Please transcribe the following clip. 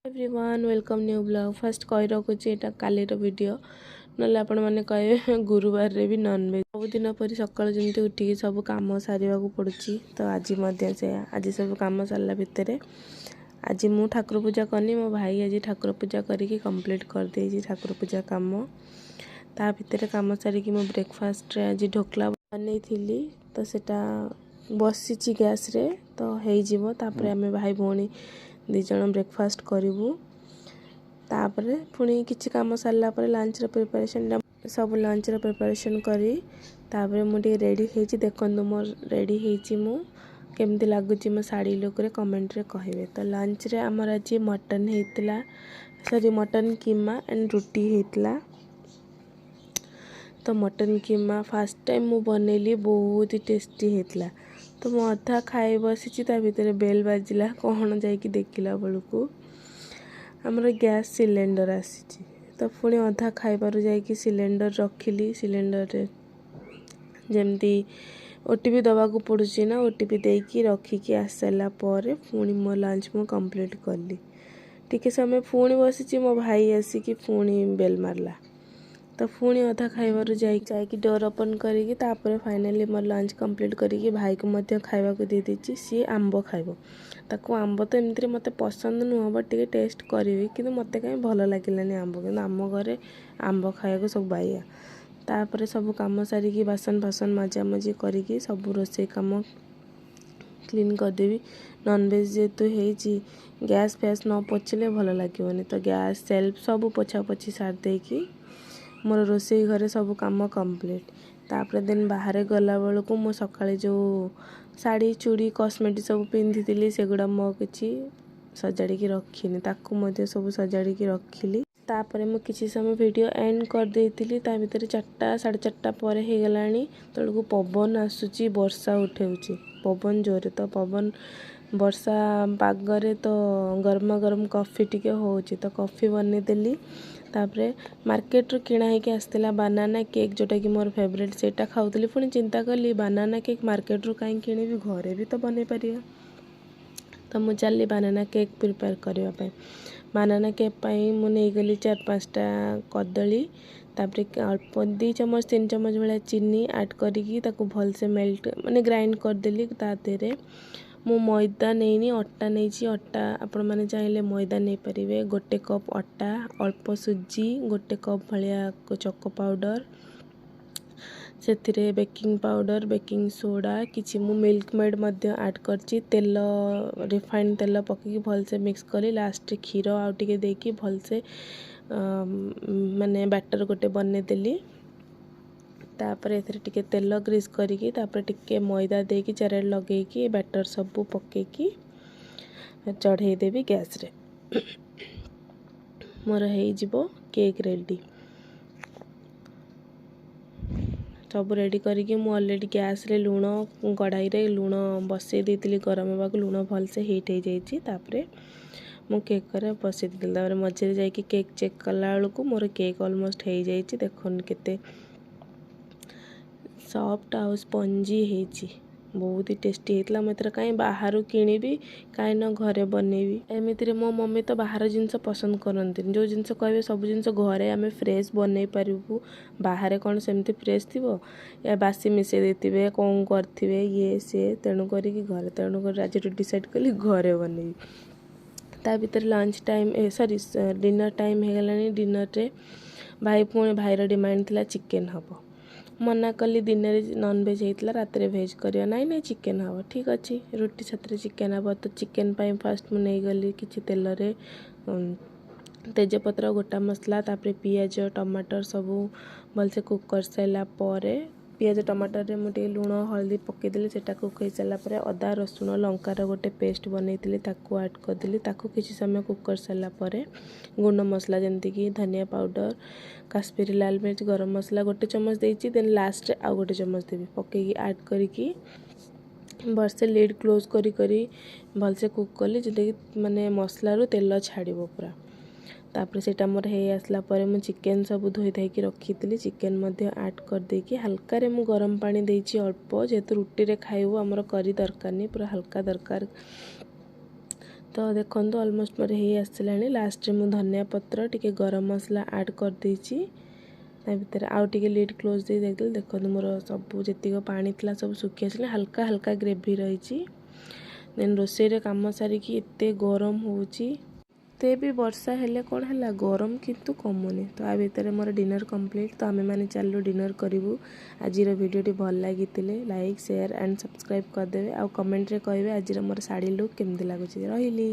Everyone, welcome new vlog. First କହି ରଖୁଛି, ଏଇଟା କାଲିର ଭିଡ଼ିଓ, ନହେଲେ ଆପଣମାନେ କହିବେ ଗୁରୁବାରରେ ବି ନନଭେଜ୍। ସବୁଦିନ ପରି ସକାଳୁ ଯେମିତି ଉଠିକି ସବୁ କାମ ସାରିବାକୁ ପଡ଼ୁଛି, ତ ଆଜି ମଧ୍ୟ ସେୟା। ଆଜି ସବୁ କାମ ସାରିଲା ଭିତରେ ଆଜି ମୁଁ ଠାକୁର ପୂଜା କରିନି, ମୋ ଭାଇ ଆଜି ଠାକୁର ପୂଜା କରିକି କମ୍ପ୍ଲିଟ୍ କରିଦେଇଛି ଠାକୁର ପୂଜା କାମ। ତା ଭିତରେ କାମ ସାରିକି ମୁଁ ବ୍ରେକଫାଷ୍ଟରେ ଆଜି ଢୋକଲା ବନେଇଥିଲି, ତ ସେଇଟା ବସିଛି ଗ୍ୟାସ୍ରେ, ତ ହେଇଯିବ। ତାପରେ ଆମେ ଭାଇ ଭଉଣୀ ଦୁଇ ଜଣ ବ୍ରେକଫାଷ୍ଟ କରିବୁ। ତାପରେ ପୁଣି କିଛି କାମ ସାରିଲା ପରେ ଲଞ୍ଚର ପ୍ରିପାରେସନ୍ଟା ସବୁ, ଲଞ୍ଚର ପ୍ରିପାରେସନ୍ କରି ତାପରେ ମୁଁ ଟିକେ ରେଡ଼ି ହେଇଛି। ଦେଖନ୍ତୁ, ମୋର ରେଡ଼ି ହେଇଛି ମୁଁ, କେମିତି ଲାଗୁଛି ମୋ ଶାଢ଼ୀ ଲୁକ୍ରେ କମେଣ୍ଟରେ କହିବେ। ତ ଲଞ୍ଚରେ ଆମର ଆଜି ମଟନ୍ ହେଇଥିଲା, ସରି, ମଟନ୍ କିମା ଆଣ୍ଡ ରୁଟି ହେଇଥିଲା। ତ ମଟନ୍ କିମା ଫାର୍ଷ୍ଟ ଟାଇମ୍ ମୁଁ ବନେଇଲି, ବହୁତ ହି ଟେଷ୍ଟି ହେଇଥିଲା। ତ ମୁଁ ଅଧା ଖାଇ ବସିଛି, ତା ଭିତରେ ବେଲ୍ ବାଜିଲା। କ'ଣ ଯାଇକି ଦେଖିଲା ବେଳକୁ ଆମର ଗ୍ୟାସ୍ ସିଲିଣ୍ଡର ଆସିଛି। ତ ପୁଣି ଅଧା ଖାଇବାରୁ ଯାଇକି ସିଲିଣ୍ଡର ରଖିଲି। ସିଲିଣ୍ଡରରେ ଯେମିତି ଓଟିପି ଦେବାକୁ ପଡ଼ୁଛି ନା, ଓଟିପି ଦେଇକି ରଖିକି ଆସିସାରିଲା ପରେ ପୁଣି ମୋ ଲଞ୍ଚ ମୁଁ କମ୍ପ୍ଲିଟ୍ କଲି। ଟିକେ ସମୟ ପୁଣି ବସିଛି, ମୋ ଭାଇ ଆସିକି ପୁଣି ବେଲ୍ ମାରିଲା। ତ ପୁଣି ଅଧା ଖାଇବାରୁ ଯାଇକି ଡୋର୍ ଓପନ୍ କରିକି ତାପରେ ଫାଇନାଲି ମୋର ଲଞ୍ଚ କମ୍ପ୍ଲିଟ୍ କରିକି ଭାଇକୁ ମଧ୍ୟ ଖାଇବାକୁ ଦେଇଦେଇଛି। ସିଏ ଆମ୍ବ ଖାଇବ। ତାକୁ ଆମ୍ବ ତ ଏମିତିରେ ମୋତେ ପସନ୍ଦ ନୁହଁ, ବଟ୍ ଟିକେ ଟେଷ୍ଟ କରିବି, କିନ୍ତୁ ମୋତେ କାହିଁ ଭଲ ଲାଗିଲାନି ଆମ୍ବ। କିନ୍ତୁ ଆମ ଘରେ ଆମ୍ବ ଖାଇବାକୁ ସବୁ ବାଇଆ। ତାପରେ ସବୁ କାମ ସାରିକି, ବାସନ ଫାସନ ମଜାମଜି କରିକି ସବୁ ରୋଷେଇ କାମ କ୍ଲିନ୍ କରିଦେବି। ନନଭେଜ୍ ଯେହେତୁ ହେଇଛି, ଗ୍ୟାସ୍ ଫ୍ୟାସ୍ ନ ପୋଛିଲେ ଭଲ ଲାଗିବନି। ତ ଗ୍ୟାସ୍, ସେଲ୍ଫ ସବୁ ପୋଛାପୋଛି ସାରି ଦେଇକି ମୋର ରୋଷେଇ ଘରେ ସବୁ କାମ କମ୍ପ୍ଲିଟ୍। ତାପରେ ଦେନ୍ ବାହାରେ ଗଲାବେଳକୁ ମୁଁ ସକାଳେ ଯେଉଁ ଶାଢ଼ୀ, ଚୁଡ଼ି, କସ୍ମେଟିକ୍ ସବୁ ପିନ୍ଧିଥିଲି, ସେଗୁଡ଼ା ମୁଁ କିଛି ସଜାଡ଼ିକି ରଖିନି, ତାକୁ ମଧ୍ୟ ସବୁ ସଜାଡ଼ିକି ରଖିଲି। ତାପରେ ମୁଁ କିଛି ସମୟ ଭିଡ଼ିଓ ଏଣ୍ଡ କରିଦେଇଥିଲି। ତା ଭିତରେ 4ଟା, 4:30 ପରେ ହେଇଗଲାଣି। ତେଳକୁ ପବନ ଆସୁଛି, ବର୍ଷା ଉଠଉଛି, ପବନ ଜୋରେ। ତ ପବନ ବର୍ଷା ପାଗରେ ତ ଗରମ ଗରମ କଫି ଟିକେ ହେଉଛି, ତ କଫି ବନେଇଦେଲି। ତାପରେ ମାର୍କେଟରୁ କିଣା ହେଇକି ଆସିଥିଲା ବାନାନା କେକ୍, ଯେଉଁଟାକି ମୋର ଫେଭରେଟ୍, ସେଇଟା ଖାଉଥିଲି। ପୁଣି ଚିନ୍ତା କଲି, ବାନାନା କେକ୍ ମାର୍କେଟରୁ କାହିଁ କିଣିବି, ଘରେ ବି ତ ବନେଇ ପାରିବା। ତ ମୁଁ ଚାଲିଲି ବାନାନା କେକ୍ ପ୍ରିପେୟାର କରିବା ପାଇଁ। ବାନାନା କେକ୍ ପାଇଁ ମୁଁ ନେଇଗଲି ଚାରି ପାଞ୍ଚଟା କଦଳୀ, ତାପରେ ଅଳ୍ପ 2 ଚାମଚ, 3 ଚାମଚ ଭଳିଆ ଚିନି ଆଡ଼୍ କରିକି ତାକୁ ଭଲସେ ମେଲ୍ଟ, ମାନେ ଗ୍ରାଇଣ୍ଡ କରିଦେଲି। ତା ଦେହରେ ମୁଁ ମଇଦା ନେଇନି, ଅଟା ନେଇଛି। ଅଟା, ଆପଣମାନେ ଚାହିଁଲେ ମଇଦା ନେଇପାରିବେ। ଗୋଟେ କପ୍ ଅଟା, ଅଳ୍ପ ସୁଜି, ଗୋଟେ କପ୍ ଭଳିଆ ଚକୋ ପାଉଡ଼ର, ସେଥିରେ ବେକିଂ ପାଉଡ଼ର, ବେକିଂ ସୋଡ଼ା, କିଛି ମୁଁ ମିଲ୍କ ମେଡ଼୍ ମଧ୍ୟ ଆଡ଼୍ କରିଛି। ତେଲ, ରିଫାଇଣ୍ଡ ତେଲ ପକାଇକି ଭଲସେ ମିକ୍ସ କରି ଲାଷ୍ଟରେ କ୍ଷୀର ଆଉ ଟିକେ ଦେଇକି ଭଲସେ ମାନେ ବ୍ୟାଟର୍ ଗୋଟେ ବନେଇଦେଲି। ତାପରେ ଏଥିରେ ଟିକେ ତେଲ ଗ୍ରୀସ୍ କରିକି, ତାପରେ ଟିକେ ମଇଦା ଦେଇକି, ଚାରିଆଡ଼େ ଲଗେଇକି, ବ୍ୟାଟର୍ ସବୁ ପକାଇକି ଚଢ଼େଇ ଦେବି ଗ୍ୟାସ୍ରେ। ମୋର ହେଇଯିବ କେକ୍ ରେଡ଼ି। ସବୁ ରେଡ଼ି କରିକି ମୁଁ ଅଲରେଡ଼ି ଗ୍ୟାସ୍ରେ ଲୁଣ, କଢ଼ାଇରେ ଲୁଣ ବସେଇ ଦେଇଥିଲି ଗରମ ହେବାକୁ। ଲୁଣ ଭଲସେ ହିଟ୍ ହେଇଯାଇଛି। ତାପରେ ମୁଁ କେକ୍ କରିବା ବସେଇ ଦେଇଥିଲି। ତାପରେ ମଝିରେ ଯାଇକି କେକ୍ ଚେକ୍ କଲା ବେଳକୁ ମୋର କେକ୍ ଅଲମୋଷ୍ଟ ହେଇଯାଇଛି। ଦେଖନ୍ତୁ, କେତେ ସଫ୍ଟ ଆଉ ସ୍ପଞ୍ଜି ହେଇଛି। ବହୁତ ହି ଟେଷ୍ଟି ହେଇଥିଲା। ମୁଁ ଏଥର କାହିଁ ବାହାରୁ କିଣିବି, କାହିଁ ନ ଘରେ ବନେଇବି? ଏମିତିରେ ମୋ ମମି ତ ବାହାର ଜିନିଷ ପସନ୍ଦ କରନ୍ତିନି। ଯେଉଁ ଜିନିଷ କହିବେ, ସବୁ ଜିନିଷ ଘରେ ଆମେ ଫ୍ରେଶ୍ ବନେଇ ପାରିବୁ। ବାହାରେ କ'ଣ ସେମିତି ଫ୍ରେଶ୍ ଥିବ? ୟା ବାସି ମିଶାଇ ଦେଇଥିବେ, କ'ଣ କରିଥିବେ, ଇଏ ସିଏ। ତେଣୁ କରିକି ଘରେ, ତେଣୁ କରି ଆଜିଠୁ ଡିସାଇଡ଼୍ କଲି ଘରେ ବନେଇବି। ତା ଭିତରେ ଲଞ୍ଚ ଟାଇମ୍, ସରି, ଡିନର୍ ଟାଇମ୍ ହେଇଗଲାଣି। ଡିନର୍ରେ ଭାଇ, ପୁଣି ଭାଇର ଡିମାଣ୍ଡ ଥିଲା ଚିକେନ୍ ହେବ। ମନା କଲି, ଦିନରେ ନନଭେଜ୍ ହେଇଥିଲା, ରାତିରେ ଭେଜ୍ କରିବା। ନାଇଁ ନାଇଁ, ଚିକେନ୍ ହେବ। ଠିକ୍ ଅଛି, ରୁଟି ସାଥିରେ ଚିକେନ୍ ହେବ। ତ ଚିକେନ୍ ପାଇଁ ଫାର୍ଷ୍ଟ ମୁଁ ନେଇଗଲି କିଛି ତେଲରେ ତେଜପତ୍ର, ଗୋଟା ମସଲା, ତାପରେ ପିଆଜ, ଟମାଟର ସବୁ ଭଲସେ କୁକ୍ କରିସାରିଲା ପରେ ପିଆଜ ଟମାଟରରେ ମୁଁ ଟିକେ ଲୁଣ ହଳଦୀ ପକାଇଦେଲି। ସେଇଟା କୁକ୍ ହେଇସାରିଲା ପରେ ଅଦା, ରସୁଣ, ଲଙ୍କାର ଗୋଟେ ପେଷ୍ଟ ବନେଇଥିଲି, ତାକୁ ଆଡ଼୍ କରିଦେଲି। ତାକୁ କିଛି ସମୟ କୁକ୍ କରିସାରିଲା ପରେ ଗୁଣ୍ଡ ମସଲା, ଯେମିତିକି ଧନିଆ ପାଉଡ଼ର, କାଶ୍ମୀରୀ ଲାଲ ମିର୍ଚ, ଗରମ ମସଲା ଗୋଟେ ଚାମଚ ଦେଇଛି। ଦେନ୍ ଲାଷ୍ଟରେ ଆଉ ଗୋଟେ ଚାମଚ ଦେବି। ପକାଇକି ଆଡ଼୍ କରିକି ଭଲସେ ଲିଡ଼୍ କ୍ଲୋଜ୍ କରି କରି ଭଲସେ କୁକ୍ କଲି, ଯେଉଁଟାକି ମାନେ ମସଲାରୁ ତେଲ ଛାଡ଼ିବ ପୁରା। ତାପରେ ସେଇଟା ମୋର ହେଇ ଆସିଲା ପରେ ମୁଁ ଚିକେନ୍ ସବୁ ଧୋଇ ଧାଇକି ରଖିଥିଲି, ଚିକେନ୍ ମଧ୍ୟ ଆଡ଼୍ କରିଦେଇକି ହାଲକାରେ ମୁଁ ଗରମ ପାଣି ଦେଇଛି ଅଳ୍ପ। ଯେହେତୁ ରୁଟିରେ ଖାଇବୁ, ଆମର କରି ଦରକାର ନାହିଁ, ପୁରା ହାଲକା ଦରକାର। ତ ଦେଖନ୍ତୁ, ଅଲମୋଷ୍ଟ ମୋର ହେଇ ଆସିଲାଣି। ଲାଷ୍ଟରେ ମୁଁ ଧନିଆ ପତ୍ର, ଟିକେ ଗରମ ମସଲା ଆଡ଼୍ କରିଦେଇଛି ତା ଭିତରେ। ଆଉ ଟିକେ ଲିଡ୍ କ୍ଲୋଜ୍ ଦେଇ ଦେଖିଦେଲି। ଦେଖନ୍ତୁ, ମୋର ସବୁ ଯେତିକ ପାଣି ଥିଲା ସବୁ ଶୁଖି ଆସିଲା, ହାଲକା ହାଲକା ଗ୍ରେଭି ରହିଛି। ଦେନ୍ ରୋଷେଇରେ କାମ ସାରିକି ଏତେ ଗରମ ହେଉଛି। ଏତେ ବି ବର୍ଷା ହେଲେ କ'ଣ ହେଲା, ଗରମ କିନ୍ତୁ କମୁନି। ତ ଆ ଭିତରେ ମୋର ଡିନର୍ କମ୍ପ୍ଲିଟ୍। ତ ଆମେମାନେ ଚାଲିଲୁ ଡିନର୍ କରିବୁ। ଆଜିର ଭିଡ଼ିଓଟି ଭଲ ଲାଗିଥିଲେ ଲାଇକ୍, ସେୟାର ଆଣ୍ଡ ସବସ୍କ୍ରାଇବ୍ କରିଦେବେ ଆଉ କମେଣ୍ଟରେ କହିବେ ଆଜିର ମୋର ଶାଢ଼ୀ ଲୁକ୍ କେମିତି ଲାଗୁଛି। ରହିଲି।